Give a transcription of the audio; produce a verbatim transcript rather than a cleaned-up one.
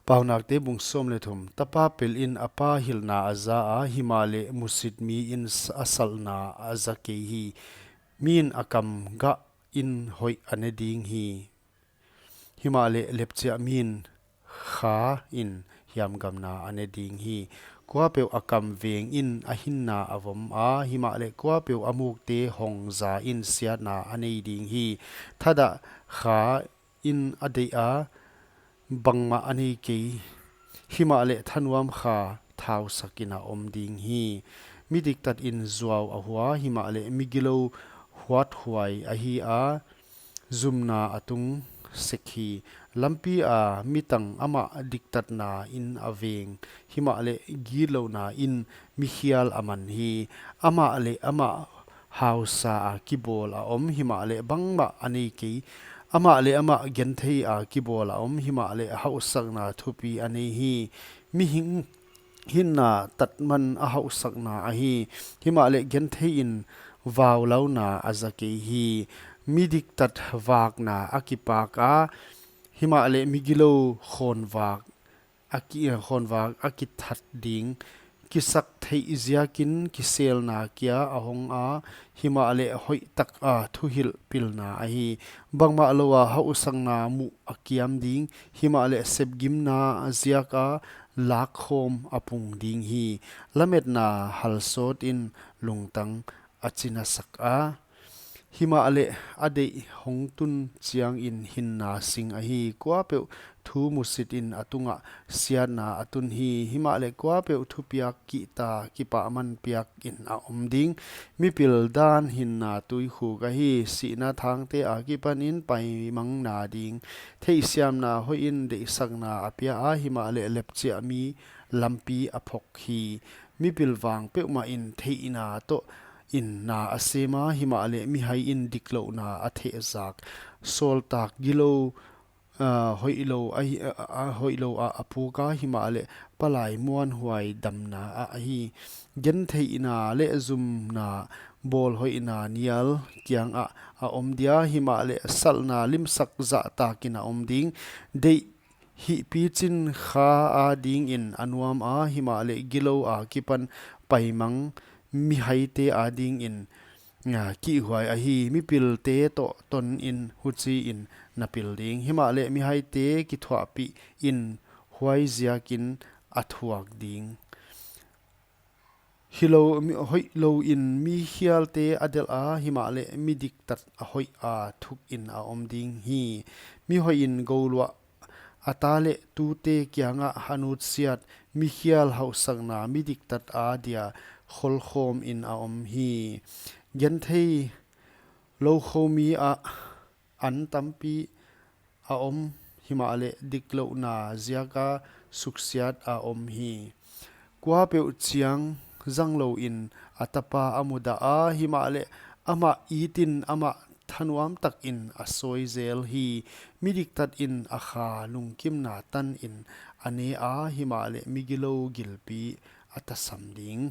Paunakte bung sawm leh thum. Tapa pelh in a pa hilhna a za a, himahleh musit mi in s-, a salhna a za kei hi. Min a kam gah in hoih a ne ding hi, himahleh lepchiah min kha in hiamgamna a ne ding hi. Kuapeuh a kam veng in a hinna a vom a, himahleh kuapeuh a mukte hong za in siatna a nei ding hi. Thadah kha in a deih a, bangmah a nei kei, himahleh thanuam kha thausak in a om ding hi. Mi diktat in zuau a hua, himahleh mi gilou huathuai ahi a, zumna a tung sek hi. Lampi a mi tang amah diktatna in a veng, himahleh gitlouhna in mi khial a man hi. Amah leh amah hausa a kibawl a om, himahleh bangmah a nei kei. Amah leh amah genthei a kibawl a om, himahleh hauhsakna thupi a nei hi. Mihing hinna tatman a hauhsakna ahi, himahleh genthei in vaulauna a za kei hi. Mi diktat vakna a kipak a, himahleh mi gilou khawnvak a ki, khawnvak a kithat ding. Kisaktheih ziakin kiselna kia a hong a, himahleh hoihtak a thuhilh pilna ahi. Bangmah lou a hauhsakna muh a kiam ding, himahleh sepgimna ziak a lakkhawm a pung ding hi. Lametna halsawt in lungtang a chinasak a, himahleh a deih hong tun chiang in hinna sing ahi. Kuapeuh thu musit in a tungah siatna a tun hi, himahleh kuapeuh thupiak kihta kipahman piak in a om ding. Mipil dan hinna tuikhuk ahi, sihna thangte a kipan in paimang na ding. Theihsiamna hoih in deihsakna a pia a, himahleh lepchiah mi lampi a phok hi. Mipil vang peuhmah in theihna toh in na a sem a, himahleh mihai in diklouhna a thehzak. Sawltak gilou, ah, hoihlou a hi, ah, ah, hoihlou a a puk a, himahleh palai muanhuai damna a, ahi. Gentheihna leh zumna bawlhoihna nial kiangah a om dia, himahleh salhna limsak zahtak in a om ding. Deih hihpi chin kha a ding in a nuam a, himahleh gilou a kipan paimang mihaite a ding in, ah, kihhuai ahi. Mipilte toh ton in huchi in na pil ding, himahleh mihaite kithuahpih in huai ziakin a thuak ding. Hilou, mi, hoihlou in mi khialte a delh a, himahleh mi diktat a hoih a thuk in a om ding hi. Mi hoih in gouluah a ta leh tute kiangah a nutsiat, mi khial hauhsakna mi diktat a dia kholkhawm in a om hi. Genthei loukhoumi ah an tampi a om, himahleh diklouhna ziak a suksiat a om hi. Kuapeuh chiang zanglou in a tapa a mudah a, himahleh amah it in amah thanuamtak in a sawi zel hi. Mi diktat in a kha lungkimna tan in a ne a, himahleh mi gilou gilpi a tasam ding.